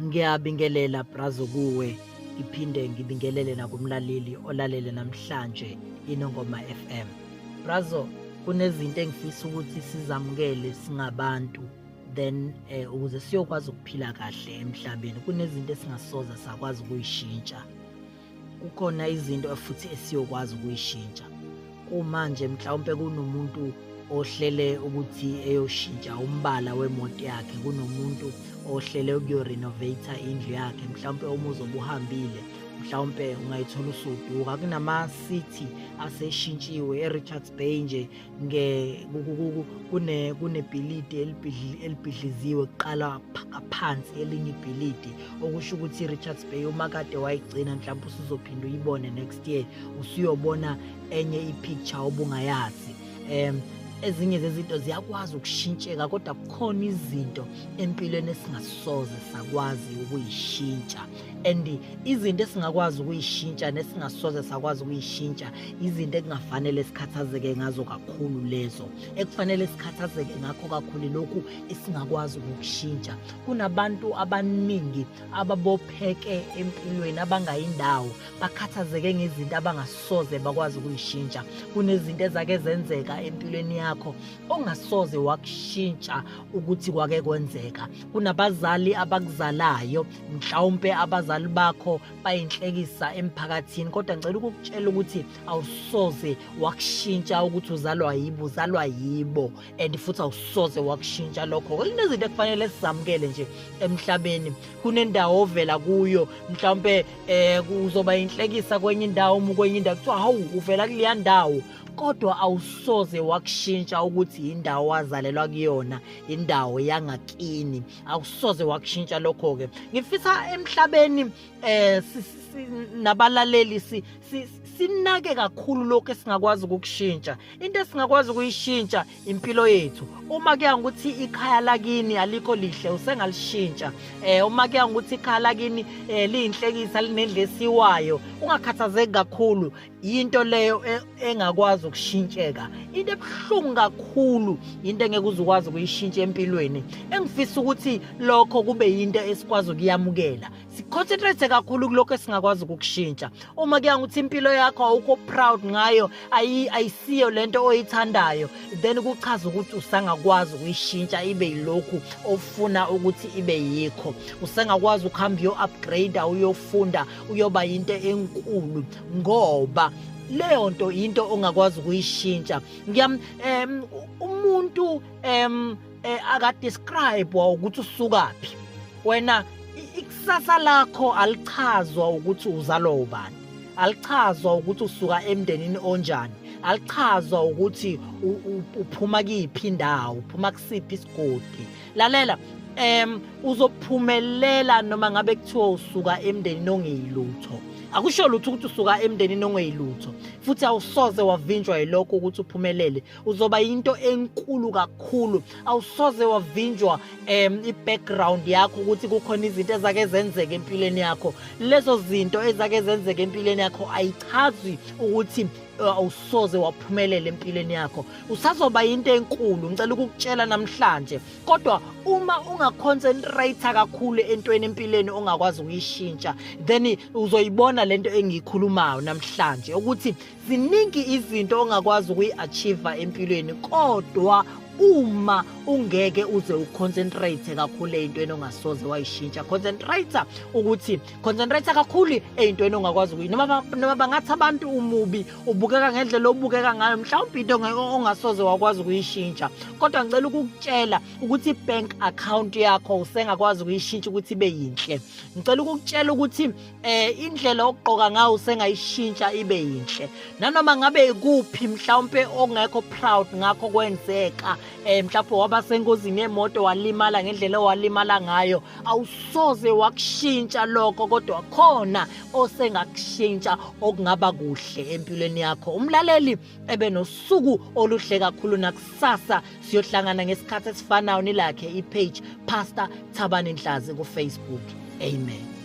Ngiyabingelela brazo kuwe, ngiphinde ngibingelele nakumlaleli olalele namhlanje iNongoma FM. Brazo, kunezinto engifisa ukuthi sizamukele singabantu, then ukuze siyokwazi ukuphila kahle emhlabeni. Kunezinto esingasoze sakwazi ukuyishintsha, kukhona izinto futhi esiyokwazi ukuyishintsha. Kumanje mhlawumbe kunomuntu ohlele ukuthi eyoshintsha umbala wemoto yakhe, kunomuntu ohlele ukuyorenovate indlu yakhe, mhlawumbe umuzi obuhambile, mhlawumbe ungayithola usuduka. Kunama-city aseshintshiwe e-Richards Bay nje, kunebhilidi elibhidliziwe kuqala phansi elinye ibhilidi, okusho ukuthi i-Richards Bay uma kade wayigcina mhlawumbe usuzophinda uyibone next year, usuyobona enye i-picture obungayazi. Ezinye zezinto ziyakwazi ukushintsheka, kodwa kukhona izinto empilweni esingasoze sakwazi ukuyishintsha. And izinto esingakwazi ukuyishintsha nesingasoze sakwazi ukuyishintsha, izinto ekungafanele sikhathazeke ngazo kakhulu. Lezo ekufanele sikhathazeke ngakho kakhulu lokhu esingakwazi ukukushintsha. Kunabantu abaningi ababopheke empilweni abangayindawo, bakhathazeke ngezinto abangasoze bakwazi ukuyishintsha. Kunezinto ezake zenzeka empilweni yakho ongasoze wakushintsha ukuthi kwake kwenzeka. Kunabazali abakuzalayo, mhlawumpe abazali bakho bayinhlekisa emphakathini, kodwa ngicela ukukutshela ukuthi awusoze wakushintsha ukuthi uzalwa yibo, uzalwa yibo, and futhi awusoze wakushintsha lokho. Kunezinto ekufanele sizamukele nje emhlabeni. Kunendawo ovela kuyo, mhlawumbe kuzoba inhlekisa kwenye indawo, uma kwenye indawo kuthiwa hawu uvela kuleya ndawo, kodwa awusoze wakushintsha ukuthi indawo wazalelwa kuyona, indawo yangakini, awusoze wakushintsha lokho-ke. Ngifisa emhlabeni nabalaleli sinake kakhulu lokho esingakwazi ukukushintsha. Into esingakwazi ukuyishintsha impilo yethu. Uma kuya ngokuthi ikhaya lakini alikho lihle, usengalishintsha. Uma kuya ngokuthi ikhaya lakini liyinhlekisa, linendlu esiwayo, ungakhathazeki kakhulu, into leyo engakwazi ukushintsheka. Into ebuhlungu kakhulu, into engeke uze ukwazi ukuyishintsha empilweni, engifisa ukuthi lokho kube yinto esikwazi ukuyamukela. Siconcentrate kakhulu kulokho esingakwazi ukukushintsha. Uma kuya ngokuthi impilo yakho awukho proud ngayo, ayisiyo lento oyithandayo, then kuchaza ukuthi usangakwazi ukuyishintsha ibe yilokhu ofuna ukuthi ibe yikho. Usengakwazi ukuhamba uyo-upgrade, uyofunda, uyoba yinto enkulu, ngoba leyo nto into ongakwazi ukuyishintsha. Umuntu akadescribe ukuthi usukaphi wena. Ikusasa lakho alichazwa ukuthi uzalwa ubani, alichazwa ukuthi usuka emndenini onjani, alichazwa ukuthi uphuma kuyiphi indawo, uphuma kusiphi isigodi. Lalela, uzophumelela noma ngabe kuthiwa usuka emndenini ongeyilutho. Akusho lutho ukuthi usuka emndenini ongeyilutho, futhi awusoze wavinjwa yilokho ukuthi uphumelele. Uzoba into enkulu kakhulu. Awusoze wavinjwa i-background yakho ukuthi kukhona izinto ezake zenzeka empilweni yakho. Lezo zinto ezake zenzeka empilweni yakho ayichazi ukuthi awusoze waphumelela empilweni yakho. Usazoba into enkulu, ngicela ukukutshela namhlanje. Kodwa uma ungaconcentrate kakhulu entweni empilweni ongakwazi ukuyishintsha, then uzoyibona lento engiyikhulumayo namhlanje, ukuthi ziningi izinto ongakwazi ukuyi-achieve empilweni, kodwa uma ungeke uze uconcentrate kakhulu ey'ntweni ongasoze wayishintsha. Concentrate ukuthi concentrate kakhulu ey'ntweni ongakwazi ukuyi, noma bangathi abantu umubi, ubukeka ngendlela obukeka ngayo, mhlawumbe into ongasoze wakwazi ukuyishintsha. Kodwa ngicela ukukutshela ukuthi i-bank account yakho usengakwazi ukuyishintsha ukuthi ibe yinhle. Ngicela ukukutshela ukuthi indlela okugqoka ngayo usengayishintsha ibe yinhle. Nanoma ngabe ikuphi mhlawumbe ongekho proud ngakho kwenzeka, mhlawumbe waba sengozini yemoto walimala ngendlela owalimala ngayo, awusoze wakushintsha lokho, kodwa khona osengakushintsha okungaba kuhle empilweni yakho. Umlaleli ebe nosuku oluhle kakhulu, nakusasa siyohlangana ngesikhathi esifanayo. Nilakhe ipage Pastor Thabani Ndlazi ku Facebook. Amen.